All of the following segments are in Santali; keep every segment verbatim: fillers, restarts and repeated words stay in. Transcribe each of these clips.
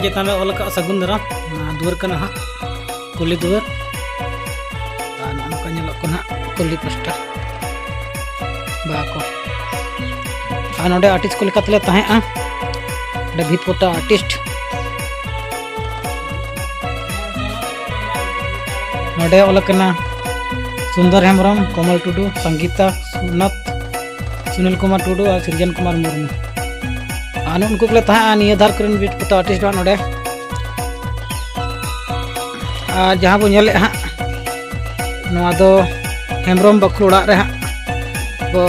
ᱪᱮᱛᱟᱱ ᱨᱮ ᱚᱞ ᱟᱠᱟᱫ ᱥᱟᱹᱜᱩᱱ ᱫᱟᱨᱟᱢ, ᱱᱚᱣᱟ ᱫᱩᱣᱟᱹᱨ ᱠᱟᱱᱟ ᱦᱟᱸᱜ, ᱠᱩᱞᱦᱤ ᱫᱩᱣᱟᱹᱨ᱾ ᱟᱨ ᱱᱚᱜᱼᱚ ᱱᱚᱝᱠᱟ ᱧᱮᱞᱚᱜ ᱠᱟᱱᱟ ᱦᱟᱸᱜ ᱠᱩᱞᱦᱤ ᱯᱟᱥᱴᱟ ᱵᱟᱦᱟ ᱠᱚ᱾ ᱟᱨ ᱱᱚᱰᱮ ᱟᱨᱴᱤᱥᱴ ᱠᱚ ᱞᱮᱠᱟ ᱛᱮᱞᱮ ᱛᱟᱦᱮᱸᱜᱼᱟ, ᱱᱚᱰᱮ ᱵᱷᱤᱛ ᱯᱚᱛᱟᱣ ᱟᱨᱴᱤᱥᱴ᱾ ᱱᱚᱰᱮ ᱚᱞ ᱟᱠᱟᱱᱟ ᱥᱩᱱᱫᱚᱨ ᱦᱮᱢᱵᱨᱚᱢ, ᱠᱚᱢᱚᱞ ᱴᱩᱰᱩ, ᱥᱚᱝᱜᱤᱛᱟ ᱥᱩᱱᱟᱛ, ᱥᱩᱱᱤᱞ ᱠᱩᱢᱟᱨ ᱴᱩᱰᱩ ᱟᱨ ᱥᱤᱨᱡᱚᱱ ᱠᱩᱢᱟᱨ ᱢᱩᱨᱢᱩ᱾ ᱟᱨ ᱱᱩᱜᱼᱩ ᱱᱩᱠᱩ ᱠᱚᱞᱮ ᱛᱟᱦᱮᱸᱜᱼᱟ ᱱᱤᱭᱟᱹ ᱫᱷᱟᱨ ᱠᱚᱨᱮᱱ ᱵᱷᱤᱛ ᱯᱚᱛᱟᱣ ᱟᱨᱴᱤᱥᱴ ᱫᱚ ᱦᱟᱸᱜ ᱱᱚᱰᱮ᱾ ᱟᱨ ᱡᱟᱦᱟᱸ ᱵᱚ ᱧᱮᱞᱮᱫ ᱦᱟᱸᱜ, ᱱᱚᱣᱟ ᱫᱚ ᱦᱮᱢᱵᱨᱚᱢ ᱵᱟᱠᱷᱳᱞ ᱚᱲᱟᱜ ᱨᱮ ᱦᱟᱸᱜ ᱠᱚ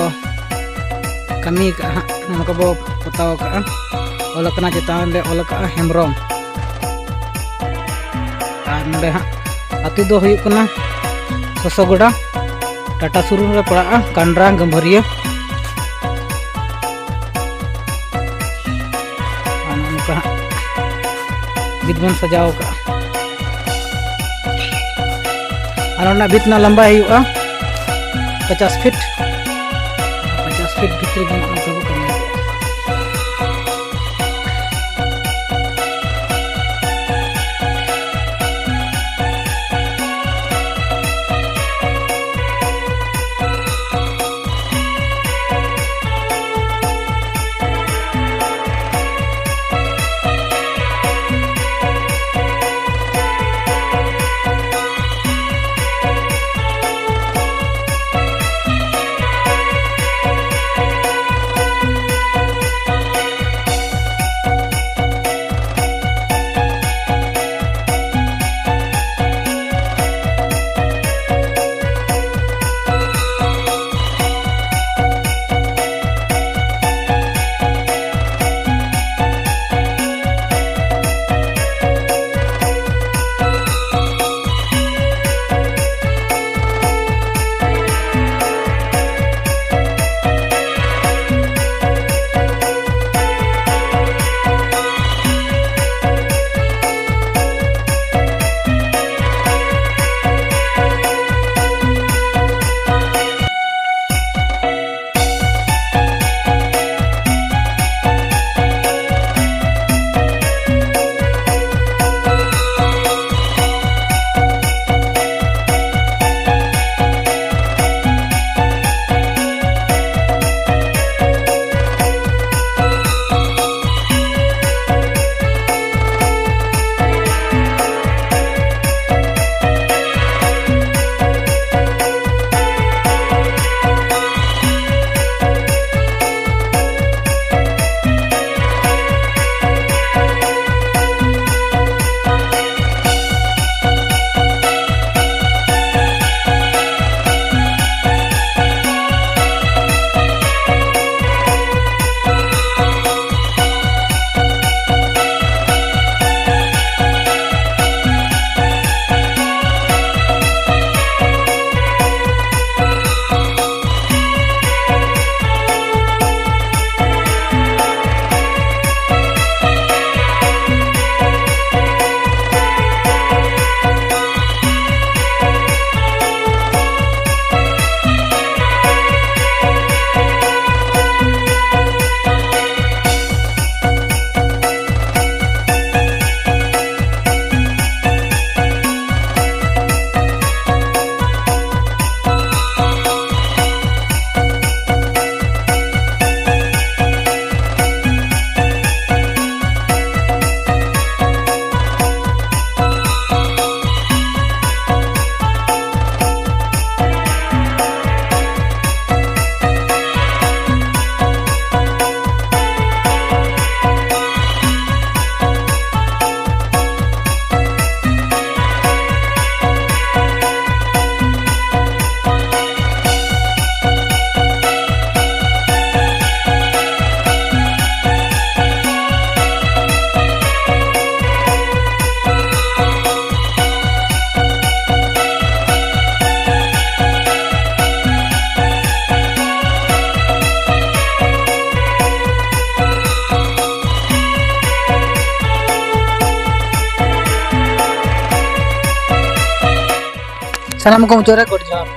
ᱠᱟᱹᱢᱤ ᱟᱠᱟᱫᱼᱟ ᱦᱟᱸᱜ, ᱱᱚᱝᱠᱟ ᱵᱚ ᱯᱚᱛᱟᱣ ᱟᱠᱟᱫᱼᱟ, ᱚᱞ ᱟᱠᱟᱱᱟ, ᱪᱮᱛᱟᱱ ᱨᱮ ᱚᱞ ᱟᱠᱟᱫᱼᱟ ᱦᱮᱢᱵᱨᱚᱢ᱾ ᱟᱨ ᱱᱚᱰᱮ ᱦᱟᱸᱜ ᱟᱹᱛᱩ ᱫᱚ ᱦᱩᱭᱩᱜ ᱠᱟᱱᱟ ᱥᱚᱥᱚᱜᱚᱰᱟ, ᱴᱟᱴᱟ ᱥᱩᱨ ᱨᱮ ᱯᱟᱲᱟᱜᱼᱟ, ᱠᱟᱱᱰᱨᱟ ᱜᱟᱹᱢᱵᱷᱟᱹᱨᱤᱭᱟᱹ᱾ ᱟᱨ ᱱᱚᱜᱼᱚ ᱱᱚᱝᱠᱟ ᱦᱟᱸᱜ ᱵᱷᱤᱛ ᱵᱚᱱ ᱥᱟᱡᱟᱣ ᱟᱠᱟᱫᱼᱟ᱾ ᱟᱨ ᱚᱱᱟ ᱵᱷᱤᱛ ᱨᱮᱱᱟᱜ ᱞᱟᱢᱵᱟᱭ ᱦᱩᱭᱩᱜᱼᱟ ᱯᱚᱪᱟᱥ ᱯᱷᱤᱴ᱾ ᱯᱚᱪᱟᱥ ᱯᱷᱤᱴ ᱵᱷᱤᱛᱨᱤ ᱜᱮ ᱱᱚᱜᱼᱚ ᱱᱚᱝᱠᱟ ᱵᱚ ᱠᱟᱹᱢᱤᱭᱟ᱾ ᱥᱟᱱᱟᱢ ᱠᱚ ᱢᱩᱪᱟᱹᱫ ᱨᱮ ᱜᱚᱰ ᱡᱚᱦᱟᱨ᱾